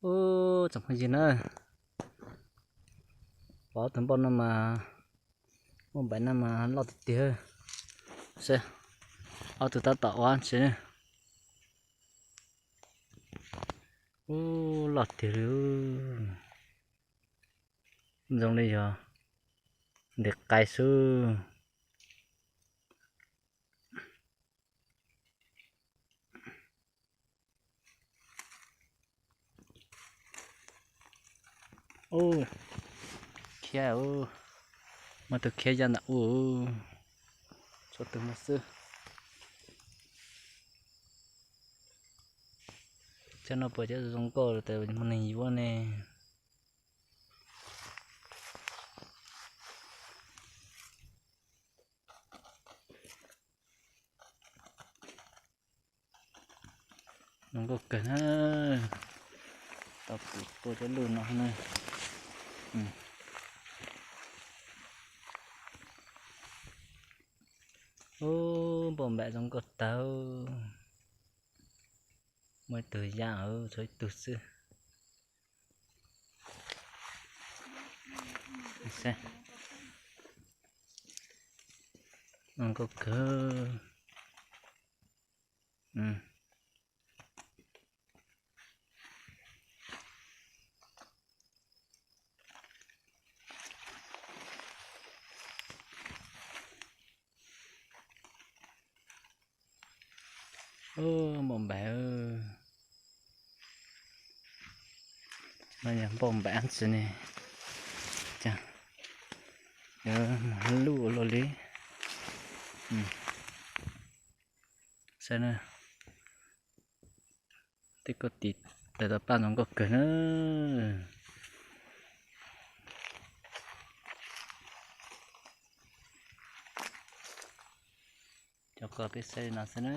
Ub, tsoom phooj ywg na, pom ob tug npauj no mas, npauj npaim no mas loj tiag tiag. Saib, ob tug tab tom ua ntses. Ub, loj tiag li. Zoo li yog ntim qai xwb. Ub, khiav, muaj tug khiav ya ntawm ub, txhua tug muaj xwb. Cov no puas cov zoo nkauj tas muaj neeg yuav ne. Zoo nkauj kawg na, tau pum tua cov luj no na. Ub, npauj npaim zoo nkauj tag. Muaj ib tug ya, tshuav ib tug xwb. Zoo nkauj kawg. Ub, npauj npaim. No yog npauj npaim ab tsi ne, luj luaj li. Saib na, tej kauj tis tawm tau paj zoo nkauj kawg na. Cov ko peb saib li no xwb na.